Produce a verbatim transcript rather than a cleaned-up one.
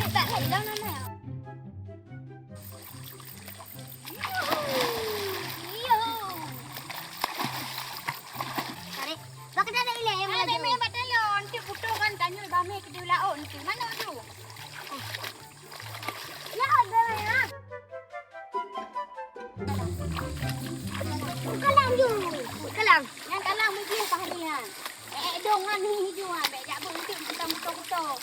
Tak, tak, jangan, nak. Yuhu. Yuhu. Tarik. Bak kita ada ilek yang ada. Ada ilek bak tayar. Nanti putus kan, tanya bami kita laut nanti. Mana tu? Ya, ada ya. Kalang ju. Kalang. Nyang kalang mungkin pahali ha. Eh, dong ngan hi ju ha. Bek jak beuh untuk kita betul-betul.